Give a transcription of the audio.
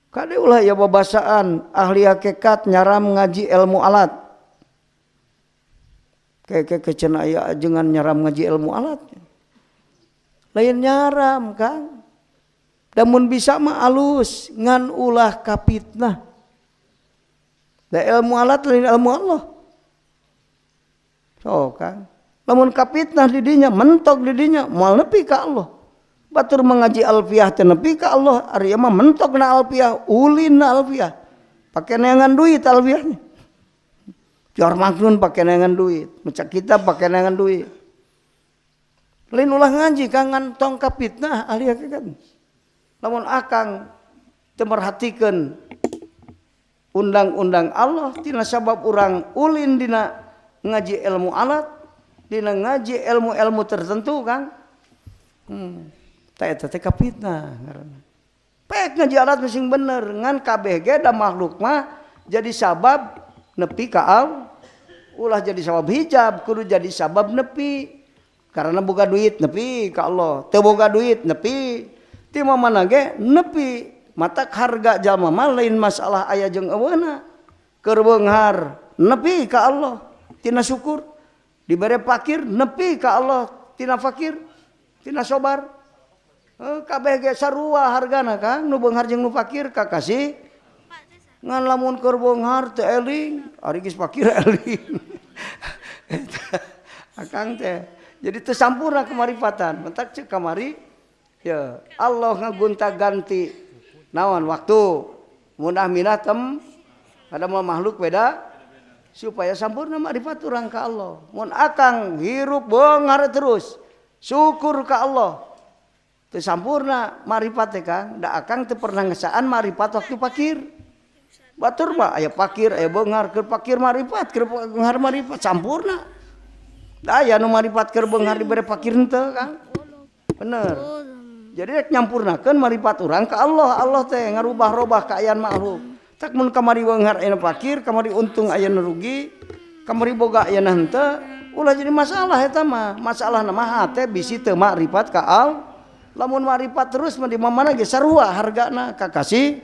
Kade ulah ya babasaan ahli hakikat nyaram ngaji ilmu alat. Kayak cenah aya ajengan nyaram ngaji ilmu alat. Lain nyaram, Kang. Damun bisa mah alus ngan ulah kapitnah. Da ilmu alat lain ilmu Allah. So, Kang. Lamun kapitnah di dinya, mentok di dinya, moal nepi ka Allah. Batur mengaji alfiah teh nepi ka Allah, ari mah mentok na alfiah, ulin na alfiah. Pake neangan duit alfiahnya. Jor maknun pake neangan duit, maca kitab pake neangan duit. Lain ulah ngaji Kang ngan tong kapitnah ahli hakikat. Lamun akang teu merhatikeun undang-undang Allah tina sabab urang ulin dina ngaji ilmu alat, dina ngaji ilmu-ilmu tertentu Kang. Ta eta teh kapitnah ngaranna. Pek ngaji alat sing bener ngan kabeh ge da makhluk mah jadi sabab nepi ka Allah. Ulah jadi sabab hijab, kudu jadi sabab nepi. Karena boga duit nepi ka Allah, teu boga duit nepi. Ti mana ge nepi. Matak harga jalma mah lain masalah aya jeung eueuna. Keur beunghar nepi ka Allah tina syukur. Dibere fakir nepi ka Allah tina fakir, tina sobar. Kabeh ge sarua hargana Kang, nu beunghar jeung nu fakir kakasih. Ngan lamun keur beunghar teu eling, ari geus fakir eling. Akang teh jadi teu sampurna kemaripatan. Mentak ceuk kamari ya Allah ngagonta-ganti naon waktu munah minah tem ada mah makhluk beda supaya sampurna makrifat urang ka Allah. Mun akang hirup beunghar terus syukur ka Allah teu sampurna makrifat teh Kang, da akang teu pernah ngesaan makrifat waktu fakir. Batur mah aya fakir aya beunghar, keur fakir makrifat, keur beunghar makrifat sampurna. Da aya nu makrifat keur beunghar dibere fakir henteu Kang. Bener. Jadi rek nyampurnakeun makrifat urang ka Allah, Allah teh ngarubah-robah kaayaan makhluk. Tak mun kamari beunghar aya fakir, kamari untung aya nu rugi, kamari boga aya nu henteu, ulah jadi masalah eta mah. Masalahna mah hate bisi teu makrifat ka Allah. Lamun makrifat terus mah di mana ge sarua hargana kakasih.